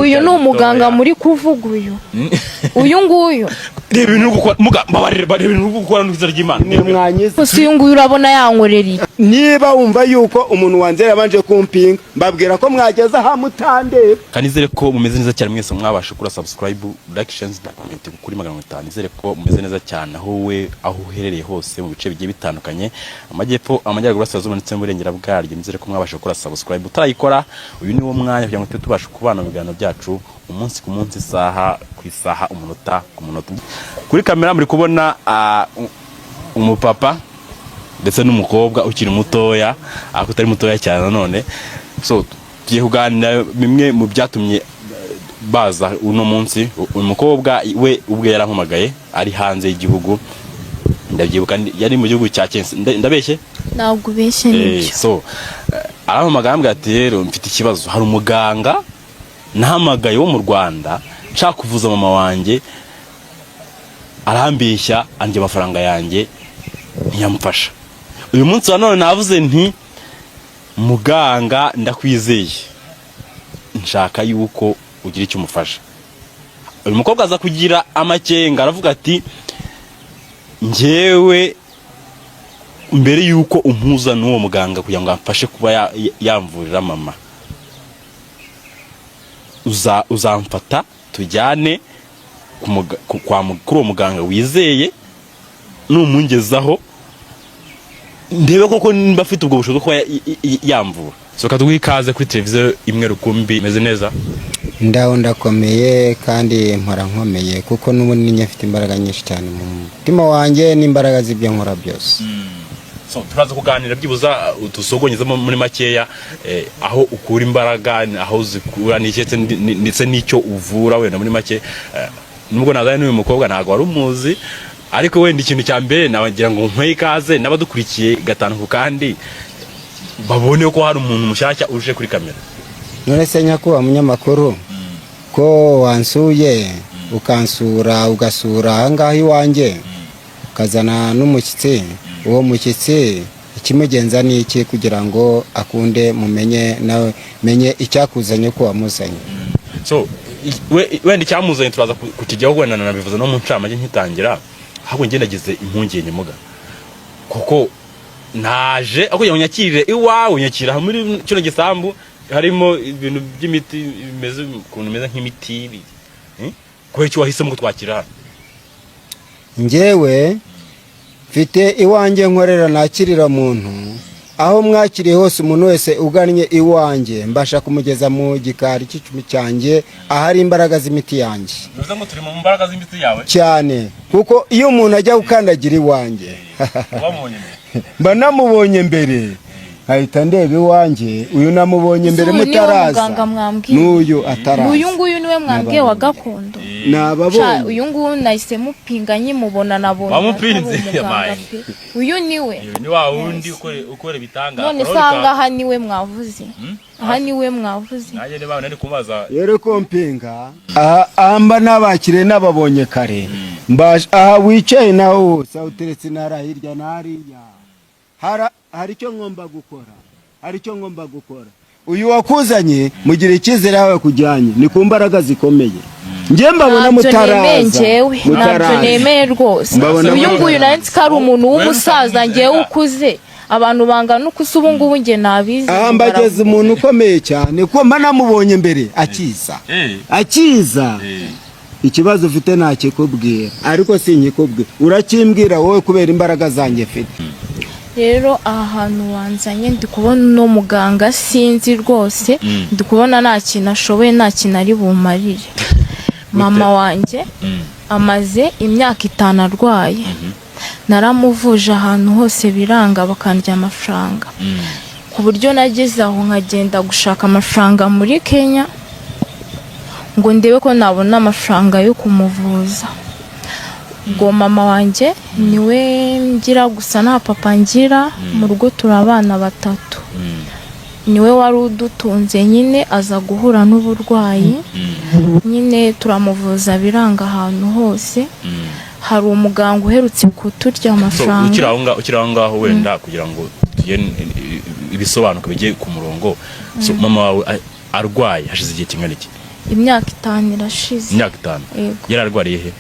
Uyu ni umuganga muri kuvuga, uyu nguyu. Reba ibintu uri gukora muga, mbabarire, reba ibintu uri gukora n'izina ry'Imana. Mwanyiza. Gusa uyu nguyu urabona yankorera iki? Niba wumva yuko umuntu wanze yabanje kumpinga, mbabwira ko mwageze aha mutandeba. Kanizere ko mumeze neza cyane mwese mwabasha kuri subscribe, like, share na comment kuri 500. Nizere ko mumeze neza cyane aho we aho uherereye hose mu bice bigiye bitandukanye, amajyepfo, amajyaruguru, burasirazuba ndetse n'uburengera bwaryo. Nizere ko mwabasha gukora subscribe. Utarayikora, uyu ni wo mwanya kugira ngo tube tubashe kubana mu biganiro byacu umunsi ku munsi, isaha ku isaha, umunota ku munota. Kuri kamera muri kubona umupapa ndetse n'umukobwa ukiri mutoya, ariko utari mutoya cyane nanone. So tugiye kuganira bimwe mu byatumye baza uno munsi. Uyu mukobwa we ubwe yarampamagaye ari hanze y'igihugu, ndabyibuka yari mu gihugu cya Kenya. Ndabeshye? Ntabwo ubeshye. Nibyo. So arampamagaye, arambwira ati: "Rero mfite ikibazo, hari umuganga nahamagaye wo mu Rwanda nshaka kuvuza mama wanjye, arambeshya andya amafaranga yanjye, ntiyamufasha. Uyu munsi wa none navuze nti muganga ndakwizeye, nshaka yuko ugira icyo umufasha." Uyu mukobwa aza kugira amakenga, aravuga ati: "Njyewe mbere yuko umpuza n'uwo muganga kugira ngo amfashe kuba yamvurira mama, uzamfata tujyane ku muga- ku- kwa mu- kuri uwo muganga wizeye, numungezaho ndebe koko nimba afite ubwo bushobozi bwo kuba yamvura." So kaduha ikaze kuri televiziyo imwe rukumbi. Imeze neza? Ndaho, ndakomeye kandi mpora nkomeye, kuko n'ubundi njye mfite imbaraga nyinshi cyane mu mutima wanjye n'imbaraga z'ibyo nkora byose. So turaza kuganira byibuza utusogonyezemo muri makeya aho ukura imbaraga, aho zikura ndetse n'icyo uvura wenda muri make. Nubwo nazanye n'uyu mukobwa ntabwo wari umuzi, ariko wenda ikintu cya mbere nabagira ngo nkwe ikaze n'abadukurikiye gatanu ku kandi babone ko hari umuntu mushyashya uje kuri kamera. None se nyakubahwa munyamakuru, ko wansuye, ukansura, ugasura ahangaha iwanjye, ukazana n'umushyitsi, uwo mushyitsi ikimugenza ni iki kugira ngo akunde mumenye nawe menye icyakuzanye, ko wamuzanye? So wenda icyamuzanye turaza kukijyaho, wenda nanabivuze no mu ncamake nkitangira. Ahubwo njye nagize impungenge muga, kuko naje aho kugira ngo nyakirire iwawe, nyakira aha muri kino gisambu harimo ibintu by'imiti bimeze ukuntu bimeze nk'imiti, eh? Kubera icyo wahisemo kutwakira hano? Njyewe mfite iwanjye nkorera, nakirira muntu aho mwakiriye hose. Umuntu wese ugannye iwanjye mbasha kumugeza mu gikari cy'icumi cyanjye, ahari imbaraga z'imiti yanjye. Bivuze ngo turi mu mbaraga z'imiti yawe? Cyane, kuko iyo umuntu ajya gukandagira iwanjye wamubonye mbere. Mba namubonye mbere, nkahita ndeba iwanjye. Uyu namubonye mbere Uyu niwe mutaraza. muganga mwambwiye? N'uyu ataraza. Uyu nguyu niwe mwambwiye wa gakondo? Nababonye. Sha, uyu nguyu nahise mupinga nkimubona, nabonye Wamupinze? atari umuganga Yabaye. pe. Uyu niwe. Ni wa wundi ukora ibitangaza. None se aha ngaha niwe mwavuze? Aha niwe mwavuze? Nanjye niba nari kumubaza. Rero ko mpinga aha, mba nabakiriye, nababonye kare. Mbaje aha wicaye naho hose, aho uteretse intara hirya na hariya, hari icyo ngomba gukora, hari icyo ngomba gukora. Uyu wakuzanye mugira icyizere, aho yakujyanye ni ku mbaraga zikomeye. Njye mbabona Ntabyo nemeye. mutaraza. Njyewe ntabyo Mutaraza. nemeye rwose. Mbabona Uyu nguyu mutaraza. nari nzi ko ari umuntu w'umusaza, ngewe ukuze, abantu bangana uko usa ubu ngubu njye nabizi. Aha mbageze umuntu ukomeye cyane, kuko mba namubonye mbere akiza. Akiza. Ikibazo ufite ntakikubwira, ariko sinkikubwira, urakimbwira wowe kubera imbaraga zanjye mfite. Rero aha hantu wanzanye, ndi kubona uno muganga sinzi rwose, ndi kubona nta kintu ashoboye, nta kintu ari bumarire. Mama wanjye amaze imyaka 5 arwaye, naramuvuje ahantu hose biranga, bakandya amafaranga, ku buryo nageze aho nkagenda gushaka amafaranga muri Kenya ngo ndebe ko nabona amafaranga yo kumuvuza. Ubwo mama wanjye niwe ngira gusa, nta papa ngira mu rugo, turi abana batatu, niwe wari udutunze nyine. Aza guhura n'uburwayi nyine, turamuvuza biranga ahantu hose. Hari umuganga uherutse kuturya So, amafaranga. Ukiri aho ngaho, wenda kugira ngo tugire ibisobanuka bijye ku murongo. So mama wawe arwaye hashize igihe kingana iki? Imyaka 5 irashize. Imyaka 5? Yego. Yari arwariye he?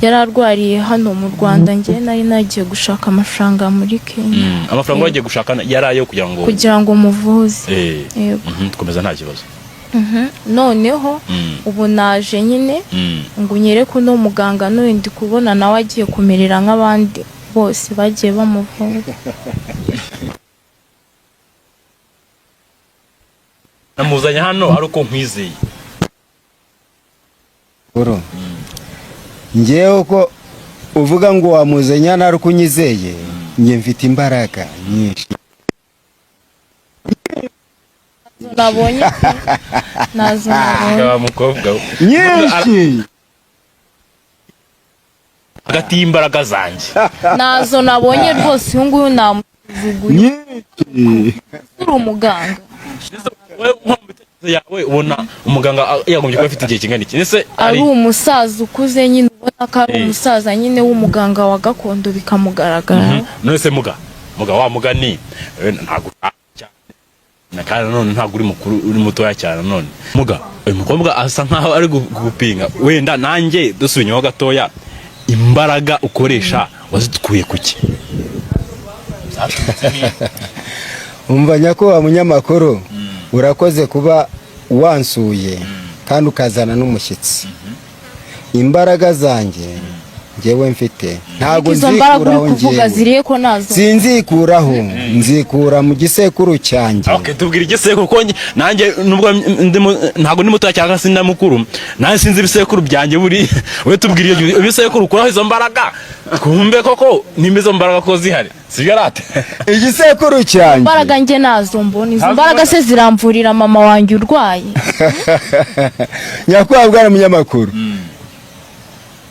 Yari arwariye hano mu Rwanda, njye nari nagiye gushaka amafaranga muri Kenya. Amafaranga wagiye gushaka yari ayo kugira ngo Kugira ngo muvuze. Yego. Komeza, nta kibazo. Noneho ubu naje nyine ngo unyereke uno muganga, n'uyu ndi kubona nawe agiye kumerera nk'abandi bose bagiye bamuvura. Namuzanye hano ari uko nkwizeye. Bro. Njyewe uko uvuga ngo wamuzanye hano ari uko unyizeye, njye mfite imbaraga nyinshi. Nabonye pe, nazo nabonye. Wa mukobwa we. Nyinshi. Hagati y'imbaraga zanjye. Nazo nabonye rwose, uyu nguyu namuzuguye. Nyinshi. Uri umuganga? Ese wowe nko mu bitekerezo yawe ubona umuganga yagombye kuba afite igihe kingana iki? Ese Ari umusaza ukuze nyine, ubona ko ari umusaza nyine w'umuganga wa gakondo, bikamugaragara. None se muga wa mugani, ntabwo ushaje cyane na kandi nanone ntabwo uri mukuru, uri mutoya cyane. None muga, uyu mukobwa asa nkaho ari gupinga. Wenda nanjye dusubiye inyuma gatoya, imbaraga ukoresha wazikuye kuki? Umva nyakubahwa munyamakuru, urakoze kuba wansuye kandi ukazana n'umushyitsi. Imbaraga zanjye njyewe mfite ntabwo Izo mbaraga uri nzikuraho. kuvuga Njyewe ziriye ko nazo? Sinzikuraho, nzikura mu gisekuru cyanjye. Okay, tubwira igisekuru, kuko nanjye nubwo ntabwo ndi mutoya cyangwa se ndi mukuru, nanjye sinzi ibisekuru byanjye. Buri we tubwira iyo ibisekuru ukuraho izo mbaraga, twumve koko nimba izo mbaraga ko zihari, sibyo rate? Igisekuru cyanjye. Imbaraga njye nazo mbona, izo Ntazo mbaraga ubona? se ziramvurira mama wanjye urwaye? Nyakubahwa bwana munyamakuru,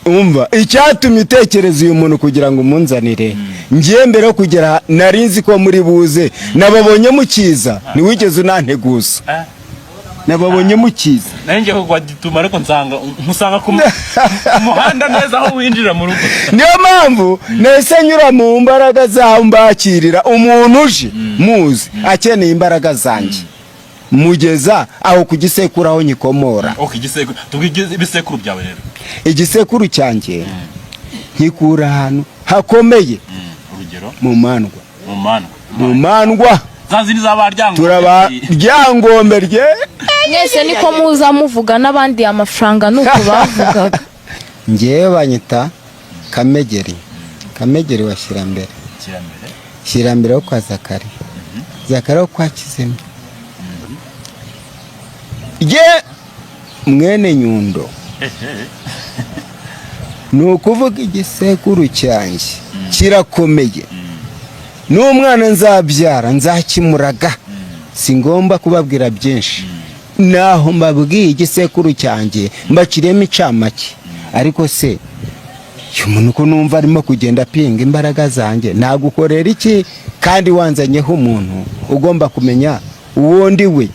umva icyatumye utekereza uyu muntu kugira ngo umunzanire. Ngiye mbere yo kugera nari nzi ko muri buze, nababonye mukiza, ntiwigeze unanteguza, nababonye mukiza. Nanjye ngiye kugwa gituma, ariko nsanga nkusanga ku muhanda neza aho winjira mu rugo. Niyo mpamvu nahise nyura mu mbaraga zaho, mbakirira umuntu uje muzi akeneye imbaraga zanjye, mugeza aho ku gisekuru aho nyikomora. Okay, igisekuru, tubwire ibisekuru byawe rero. Igisekuru cyanjye nkikura ahantu hakomeye. Urugero? Mu mandwa. Mu mandwa? Mu mandwa. Za zindi z'abaryango? Turaba Ryangombe rye. Mwese niko muza muvuga, n'abandi amafaranga nuko bavugaga. Ngewe banyita Kamegeri, Kamegeri wa Shyirambere. Kirambere. Shyirambere wo kwa Zakari, Zakari wo kwa Kizima ye mwene Nyundo. Ni ukuvuga igisekuru cyanjye kirakomeye, n'umwana nzabyara nzakimuraga. Si ngomba kubabwira byinshi, naho mbabwiye igisekuru cyanjye mbaciriyemo icamake. Ariko se uyu muntu ko numva arimo kugenda apinga imbaraga zanjye, nagukorera iki kandi wanzanyeho umuntu ugomba kumenya uwo ndi we?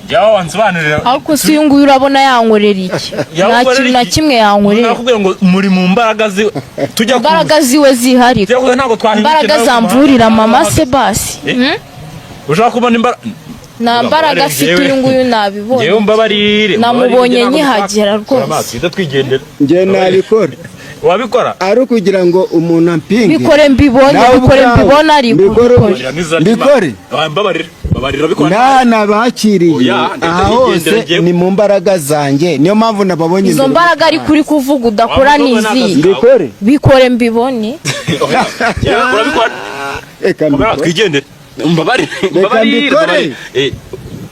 Jyaho wansobanurira. Ariko si uyu nguyu urabona yankorera iki? Nta kintu na kimwe yankorera. Nakubwira ngo muri mu mbaraga zi tujya Imbaraga ziwe zihari? Tujya kuza, ntabwo twahindukira. Imbaraga nawe ku zamvurira muhanda. mama se basi? Eh? Hmm? Ushaka kubona imbaraga? Nta mbaraga afite uyu nguyu, nabibonye. Ngewe mbabarire. Namubonye nkihagera rwose. Twita twigendera. Njye nabikora. Wabikora? Ari ukugira ngo umuntu ampinge. Bikore mbibonye. Nawe Bikore ubwawe, mbibone, ariko mbikore. bikore. Mbikore. Mbabarira, mbabarira, bikora. Nta nabakiriye. Oya, ndetse Aha yigendera hose njyewe. ni mu mbaraga zanjye, niyo mpamvu nababonye Izo imbere. mbaraga ariko uri kuvuga udakora Wa ni mukobwa ni izihe? akazi. Mbikore. Bikore mbibone. Yewe, urabikora? Reka Mbabarira, mbikore. twigendere, mbabarire, mbabarire. Mbikore. Mbabarire.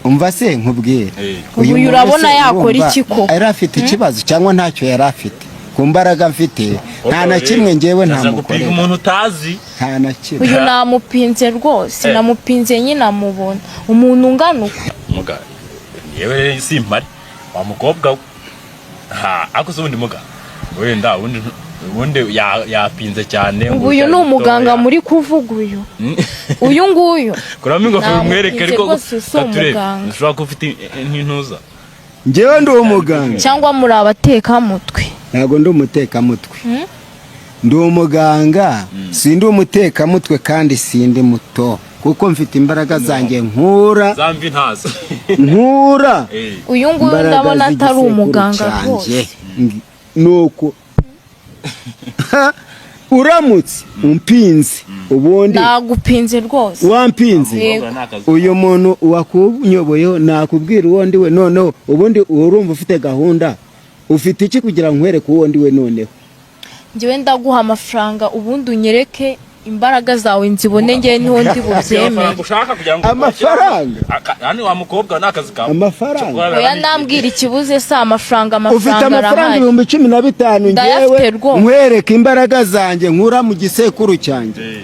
Umva se nkubwire. Ubu Uyu muntu urabona se yakora urumva iki koko? yari afite ikibazo cyangwa ntacyo yari afite? Ku mbaraga mfite nta na kimwe ngewe Ndaza gupinga ntamukorera. umuntu utazi. Nta na kimwe. Uyu namupinze rwose. Namupinze nyine amubona umuntu ungana uko. Muga, yewe rero simpari wa mukobwa we. Ha, ariko se ubundi muga, wenda ubundi yapinze cyane. Ubu uyu ni umuganga muri kuvuga, uyu nguyu? Kuramo ingofero umwereke. Namupinze Ariko rwose, si katurebe. umuganga. Ushobora kuba ufite nk'intuza. Ngewe ndi umuganga. Cyangwa muri abatekamutwe? Ntabwo ndi umutekamutwe, ndi umuganga, sindi umutekamutwe kandi sindi muto. Kuko mfite imbaraga zanjye nkura Za mvi ntazo. nkura Uyu nguyu imbaraga ndabona atari z'igisekuru umuganga cyanjye. rwose. Nuko uramutse umpinze ubundi Nagupinze rwose. Wampinze. Yego. Uyu muntu wakunyoboyeho nakubwira uwo ndi we. Noneho ubundi urumva ufite gahunda, ufite iki kugira ngo nkwereke uwo ndi we noneho? Njyewe ndaguha amafaranga, ubundi unyereke imbaraga zawe nzibone. Njyewe niho ndi bubyemere. Amafaranga ushaka kugira ngo Amafaranga? Hano wa mukobwa ni akazi kawe. Amafaranga? Oya, nambwira ikibuze si amafaranga. Ufite Amafaranga amafaranga arahari. 15,000, Ndayafite ngewe rwose. nkwereke imbaraga zanjye nkura mu gisekuru cyanjye.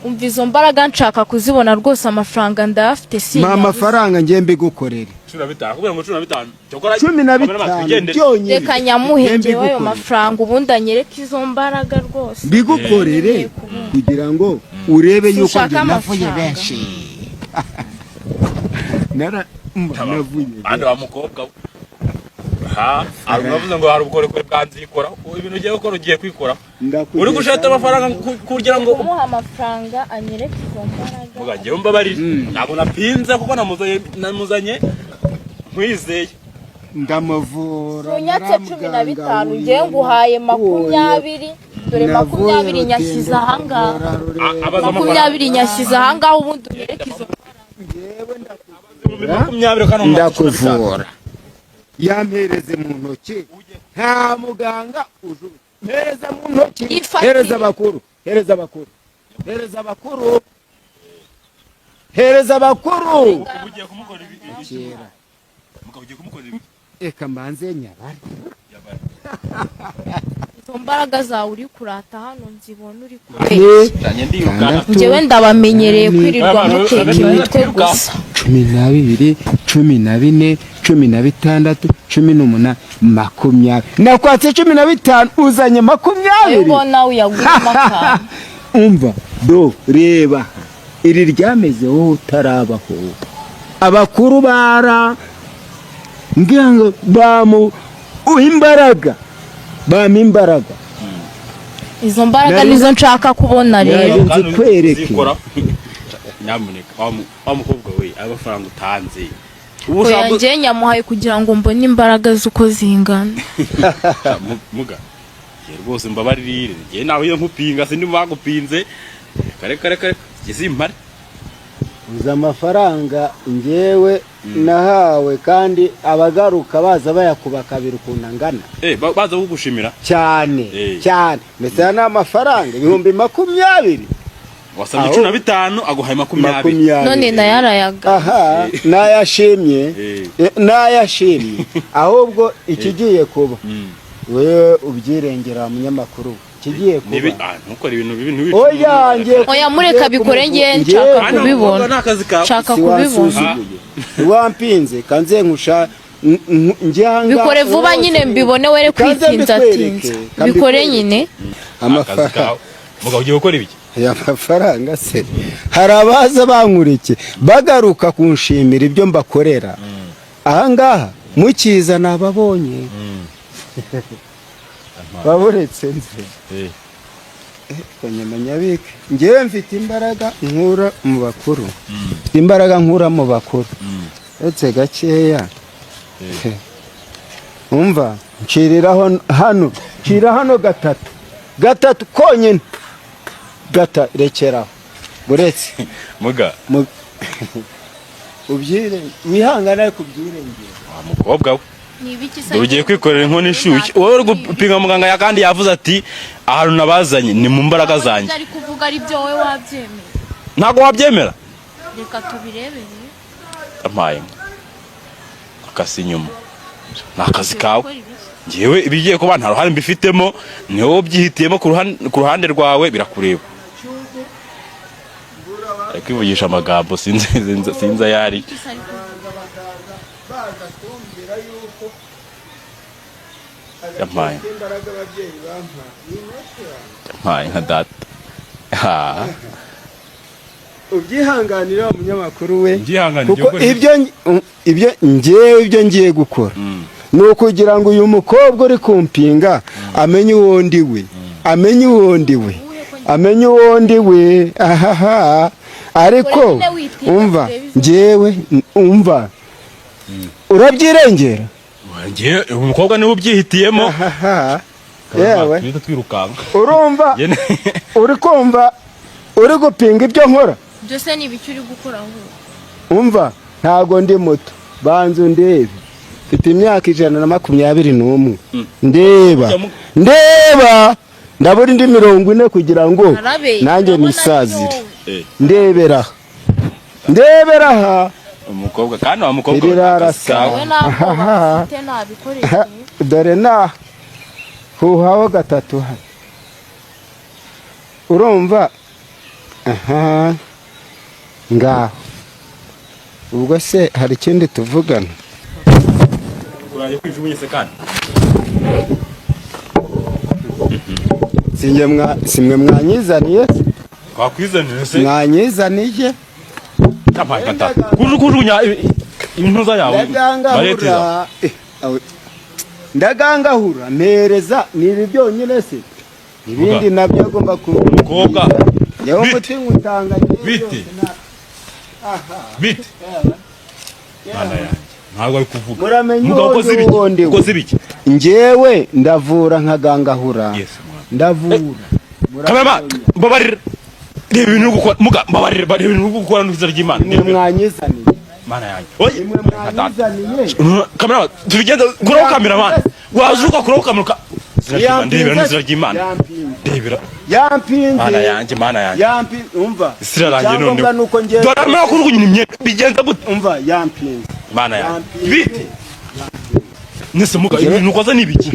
Umva, izo mbaraga nshaka kuzibona rwose. Amafaranga ndayafite, si Mpa amafaranga ngiye mbigukorere. 15, kubera ngo 15 cyokora. 15 byonyine. Reka nyamuhe Ngiye njyewe ayo mbigukorere. mafaranga, ubundi anyereke izo mbaraga rwose. Mbigukorere Nkeneye kubona. kugira ngo urebe yuko Sinshaka njye navuye amafaranga. benshi. Nara mba navuye. Hano wa mukobwa we, ha hari unavuze ngo hari ubukorikori bwa nzikora. Ibintu ugiye gukora ugiye kwikora. Ndakugeza. Uri gushaka amafaranga kugira ngo Kumuha amafaranga anyereke izo mbaraga. Muga, njyewe mbabarire, ntabwo napinze kuko namuzanye nkwizeye. Ndamuvura. Unyatse 15, ngewe nguhaye 20. Dore 20 nyashyize ahangaha. Abaza. 20 nyashyize ahangaha, ubundi unyereke izo. 20 kano. Ndakuvura, yampereze mu ntoki. Nta muganga uje, mpereza mu ntoki. Yifatire. Hereza abakuru, hereza abakuru, hereza abakuru, hereza abakuru. Ugiye kumukora ibi? Kera. Mugabo, ugiye kumukora ibi? Reka mbanze nyabare. Izo mbaraga zawe uri kurata hano nzibona, uri kubeshya. Njye ndiruka. Njyewe ndabamenyereye kwirirwa muteka imitwe gusa. 12, 14, 16, 18, 20. Nakwatse 15, uzanye Ayo 20. Ubona uyaguramo akantu. Umva do, reba iri ryameze wowe utarabaho. Abakuru bara mbwira ngo bamu imbaraga, bampa imbaraga. Izo mbaraga nizo nshaka kubona rero. Nari nzikwereke. Zikora. Nyamuneka wa mukobwa we, ayo mafaranga utanze ubu Oya, ushaka njye nyamuhaye kugira ngo mbone imbaraga z'uko zingana. Muga, njye rwose mbabarire, njye nawe iyo nkupinga sindi mu bagupinze. Kare kare kare, njye simpare. Uzi amafaranga ngewe nahawe, kandi abagaruka baza bayakuba kabiri ukuntu angana? Baza kugushimira. Cyane. Cyane. Ndetse aya ni amafaranga 20,000. Wasabye 15, aguhaye 20. 20. None nayo arayaga. Aha nayashimye. Nayashimye. Ahubwo ikigiye kuba, wewe ubyirengera wa munyamakuru we. Ikigiye Nibi kuba, ntukore ibintu bibi, ntiwice. Oya, ngiye Oya, mureka abikore, ngiye nshaka Hano kubibona. mukobwa, ni akazi kawe. Nshaka Si kubibona. wansuzuguye, wampinze, kanze nkusha njye ahangaha Bikore vuba nyine mbibone, were Kanze kwitinzatinza. mbikwereke, Bikore mbikwereke. nyine. Akazi Amafaranga kawe. Mugabo, ugiye gukora ibiki? Aya mafaranga se, hari abaza bankurikiye bagaruka kunshimira ibyo mbakorera ahangaha. Mukiza nababonye baburetse nze. Kanyamanyabike, ngewe mfite imbaraga nkura mu bakuru, mfite imbaraga nkura mu bakuru. Uretse gakeya, umva, nciriraho hano, ncira hano gatatu, gatatu konyine, gata rekeraho, uretse Muga. Ubyire wihangane, ariko ubyirengere. Wa mukobwa we, Ni ibiki se? dore ugiye kwikorera inkono ishyushye. Wowe uri gupinga muganga ya, kandi yavuze ati ahantu nabazanye ni mu mbaraga zanjye. Ibyo ari kuvuga ari byo, wowe wabyemeye? Ntabwo wabyemera. Reka tubirebere. Ampaye akasi inyuma, ni akazi kawe. Gukora ibiki? Ngewe ibigiye kuba nta ruhare mbifitemo, ni wowe ubyihitiyemo ku ruhande rwawe, birakureba. Ari kwivugisha amagambo sinzi sinzi ayo ari. Iki se ari kuvuga? Baza kumbwira yuko Yampaye. imbaraga ababyeyi bampaye ni inoti yanjye. Yampaye nka data. Ha. Ubyihanganira wa munyamakuru we. Mbyihanganira. Kuko ibyo ngewe, ibyo ngiye gukora ni ukugira ngo uyu mukobwa uri kumpinga amenye uwo ndi we, amenye uwo ndi we, amenye uwo ndi we, ahaha. Ariko Bikore nyine witinya, umva, turebe izo- njyewe umva, urabyirengera. Njye umukobwa niwe ubyihitiyemo. Ahaha. Yewe, Tuhita twirukanka. urumva, uri kumva uri gupinga ibyo nkora. Byose ni ibiki uri gukora ahubwo? Umva, ntago ndi muto, banza undebe, mfite imyaka 121. Ndeba, ndeba, ndabura indi 40 kugira ngo Arabe, nanjye urabona ari nisazire. wowe. Ndebera aha, ndebera aha. Umukobwa kandi wa mukobwa Iri we, rarasa. Wowe nta bwoba Ahaha. ufite, nabikoreye. Ha, dore na huhaho gatatu hano, urumva? Aha ngaho, ubwo se hari ikindi tuvugana? Uraje kwijugunye se kandi? Sinjye mwa, simwe mwanyizaniye? Twakwizanira se? Mwanyizaniye. Tampaye gatatu kujugunya intuza yawe baretiza. Ndagangahura, ndagangahura mpereza, ni ibi byonyine se? Ibindi nabyo agomba ku Umukobwa. Yewe, Bite. umuti ngutanga njyewe Bite. byose Bite, mana yanjye, ntabwo ari kuvuga. Muramenye Mugabo, uwo ukoze ndi, ibiki? uwo ndi we. Ukoze ibiki? Njyewe ndavura nkagangahura. Yes, mwana. Ndavura. Kamera, mbabarira, reba ibintu uri gukora. Muga, mbabarira, reba ibintu uri gukora n'izina ry'Imana. Nimwe mwanyizaniye. Mana yanjye, oye. Nimwe mwanyizaniye. Kamera, tubigenda kuraho. Kamera, waje ugakuraho kamera. Izina ry'Imana, ndebera n'izina ry'Imana. Yampinze. Ndebera. Yampinze. Mana yanjye, mana yanjye. Yampinze, umva. Isi irarangiye. Icyangombwa Noneho ni uko njyewe dore arimo kujugunya imyenda, bigenza gute? Umva, yampinze. Mana yanjye. Yampinze. Bite nese muga, ibintu ukoze ni ibiki?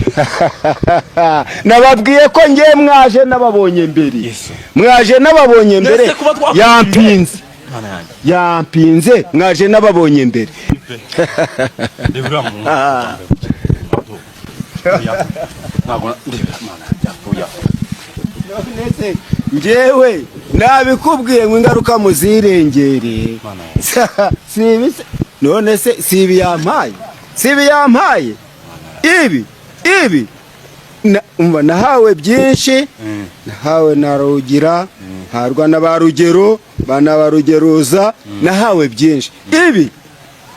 Nababwiye ko ngiye, mwaje n'ababonye mbere. Yesu. Mwaje n'ababonye mbere. Nese kuba twakuye. Yampinze. Mana yanjye. Yampinze, mwaje n'ababonye mbere. Ndebera uriya muntu. Ntabwo ndebera, mana yanjye, yapfuye. None se njyewe nabikubwiye ngo ingaruka muzirengere? Mana yanjye. Si ibi se? None se si ibi yampaye? Si ibi yampaye? Ibi umva, nahawe byinshi, nahawe na Rugira, ntarwa na ba Rugero, bana ba Rugeruza, nahawe byinshi. Ibi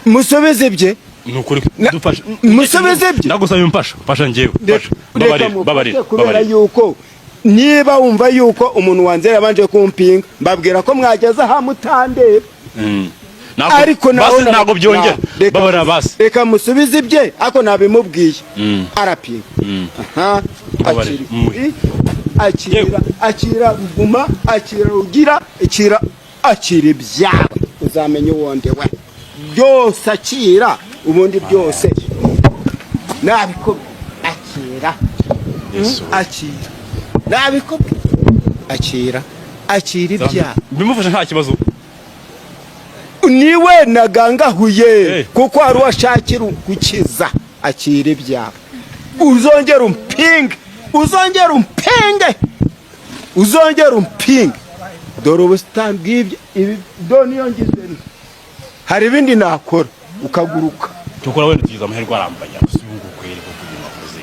musubize ibye. Ni ukuri, dufashe. Musubize ibye. Ndagusaba umfasha, mfasha njyewe, mfasha. Reka Mbabarira, mufashe, mbabarira, kubera mbabarira. yuko niba wumva yuko umuntu wanze yabanje kumpinga, mbabwira ko mwageze aha mutandeba. Ntabwo- Ariko nawe basi ntabwo byongera. Babarira basi. Reka musubize ibye, ariko nabimubwiye arapinga. Aha. Mbabarira. Akira akira. Yewe. Akira Ruguma, akira Rugira, akira, akira ibyawe, uzamenya uwonde we byose. Akira ubundi byose nabikubwiye, akira. Yesu. Akira, nabikubwiye, akira, akira ibyawe. Bimufasha nta kibazo. Niwe nagangahuye. Eh. Kuko hari uwashakira gukiza. Akira ibyawe, uzongera umpinge, uzongera umpinge, uzongera umpinge. Dore ubusitani bw'ibyo ibi, do niyo ngize nti, hari ibindi nakora ukaguruka. Cyokora wenda tugize amahirwe arambaye gusa. Ubu ngubu kweri koko ibintu wakoze,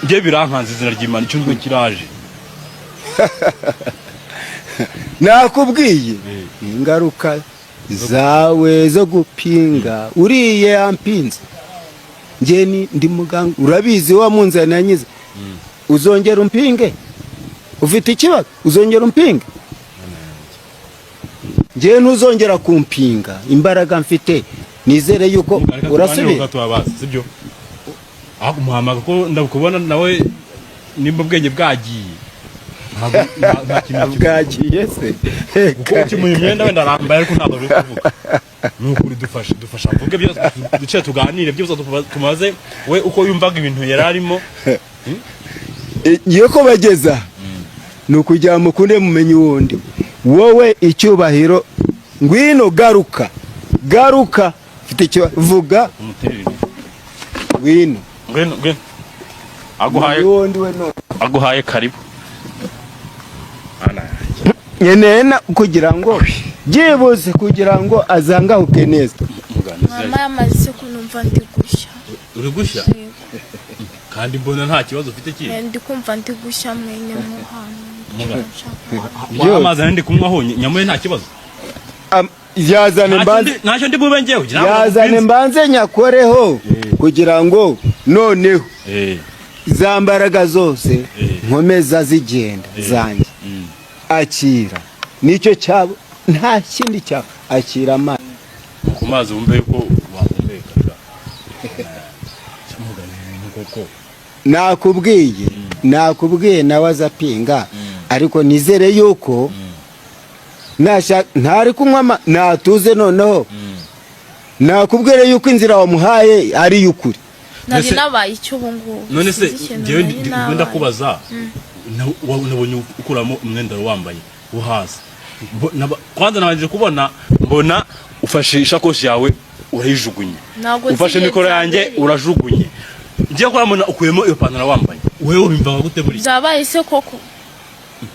njye birankanze, izina ry'Imana, icyo ndwe kiraje. Nakubwiye ingaruka zawe zo gupinga. Uriye yampinze, njye ni ndi muganga, urabizi, wa munzani yanyize. Uzongera umpinge, ufite ikibazo, uzongera umpinge, njye ntuzongera kumpinga. Imbaraga mfite, nizere yuko urasubira. Tubabazi sibyo? Aho umuhamaga ko ndakubona nawe nimba ubwenge bwagiye, ntabwo nta kintu kivuga. Bwagiye se? Kuko ukimuha imyenda wenda arambaye, ariko ntabwo ari kuvuga. Ni ukuri, dufashe, dufasha mvuge byose, duce tuganire byose, tumaze we uko yumvaga ibintu yari arimo. Iyo ko bageza ni ukugira ngo mukunde mumenye uwundi wowe icyubahiro. Ngwino, garuka, garuka, mfite ikibazo, vuga. Umuterere. Ngwino. Ngwino, ngwino, aguhaye Uwundi we no aguhaye karibu. Mana yanjye. Nkeneye kugira ngo byibuze kugira ngo azangahuke neza. Mama, yamaze kunumva ndi gushya. Uri gushya? Yego. Kandi mbona nta kibazo ufite kindi. Ndi kumva ndi gushya mwene muhanda. Byose. Amazi nari ndi kunywaho nyamuye, nta kibazo. Yazane Ntacyo mbanze. Ntacyo ndi bube njyewe ngira ngo Yazane nagukunze. Mbanze nyakoreho kugira ngo noneho za mbaraga zose nkomeza zigenda zanjye. Akira, nicyo cyabo, nta kindi cyabo. Akira amazi. Ku mazi wumve yuko wahumeka sha. Mugani, ibintu koko. Nakubwiye nawe aza apinga, ariko nizere yuko ntari kunywa natuze. Noneho nakubwire yuko inzira wamuhaye ari iy'ukuri. Nari nabaye icyo ubu ngubu. None se Sinzi ikintu njyewe nari nabaye. ndakubaza, nabonye ukuramo umwenda wari wambaye wo hasi. Kwanza nabanje kubona, mbona ufashe ishakoshi yawe urayijugunye, Ntabwo nzi ufashe igihe mikoro yanjye byabereye. urajugunye, ngiye kurabona ukuyemo iyo pantaro wambaye. Wewe wumvaga gute buriya? Byabaye se koko?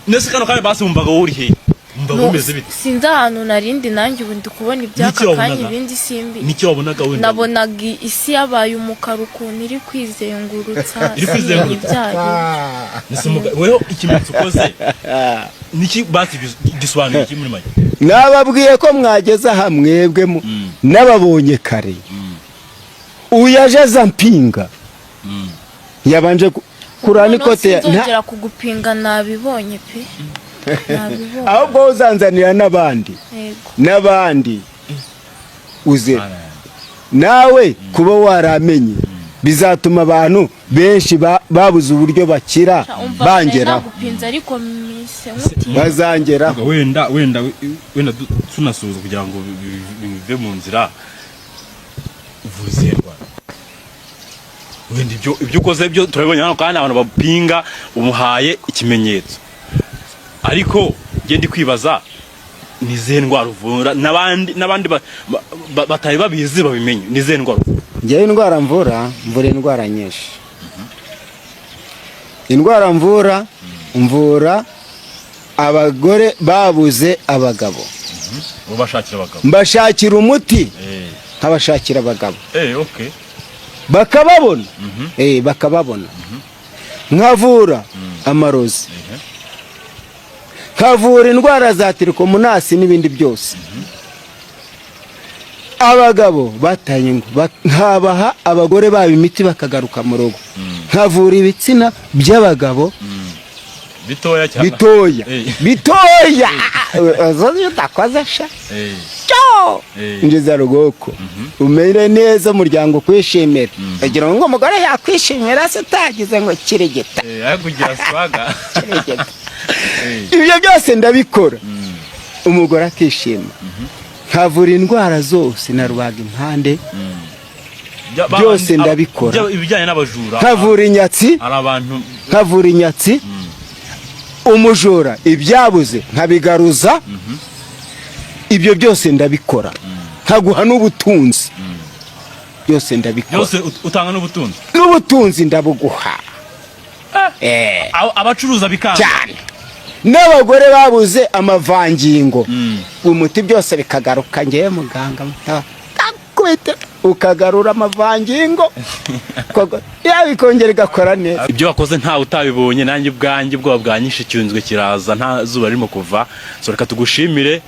Nese kano kanya basi wumvaga wowe uri hehe? Wumvaga No, umeze bite? Sinzi ahantu narindi nanjye. Ubu ndi kubona iby'aka N'icyo kanya, wabonaga? ibindi simbi. Nicyo wabonaga wenda? Nabonaga isi yabaye umukara, ukuntu iri kwizengurutsa. Iri kwizengurutsa? Simenye ibyo ari byo. Nese wewe ikimenyetso ukoze niki basi gisobanuye iki muri make? Nababwiye ko mwageze aha mwebwe n'ababonye kare. Uyaje aza mpinga, yabanje kurana Noneho ikote sinzongera kugupinga, nabibonye pe, nabibonye. Ahubwo wowe uzanzanira n'abandi. Yego. N'abandi uze nawe kuba waramenye bizatuma abantu benshi babuze uburyo bakira Umva, nari bangeraho. nagupinze ariko mise nkutinya. Bazangeraho. Wenda tunasuhuza kugira ngo bive mu nzira. Uvura izihe ndwara? Wenda ibyo ukoze byo turabibonye hano, kandi abantu bapinga umuhaye ikimenyetso, ariko njye ndi kwibaza ni izihe ndwara uvura, n'abandi batari babizi babimenye. Ni izihe ndwara uvura? Njyewe indwara mvura, mvura indwara nyinshi. Indwara mvura, mvura abagore babuze abagabo. Bo bashakira abagabo? Mbashakira umuti, nkabashakira abagabo Okay. bakababona, bakababona. Nkavura amarozi, nkavura indwara za trichomonas n'ibindi byose. Abagabo bataye ingo, nkabaha abagore babo imiti bakagaruka mu rugo. Nkavura ibitsina by'abagabo Bitoya cyane? Bitoya. Bitoya uzoze utakoze sha. Cyo injiza rugoko umere neza, umuryango ukwishimira. Kugira ngo umugore yakwishimira se utagize ngo kirigita? Ariko kugira swaga. Kirigita. Ibyo byose ndabikora, umugore akishima. Nkavura indwara zose na rubaga impande. Byose ndabikora. Ibijyanye n'abajura? Nkavura inyatsi. Hari abantu Nkavura inyatsi, umujura ibyabuze nkabigaruza. Ibyo byose ndabikora, nkaguha n'ubutunzi. Byose ndabikora. Byose utanga n'ubutunzi? N'ubutunzi ndabuguha. Abacuruza bikanga? Cyane. N'abagore babuze amavangingo, umuti byose bikagaruka. Ngewe muganga ndakubita ukagarura amavangingo, yaba ikongera igakora neza. Ibyo wakoze ntawe utabibonye. Nanjye ubwanjye ubwoba bwanyishe, icyunzwe kiraza, nta zuba ririmo kuva. So reka tugushimire.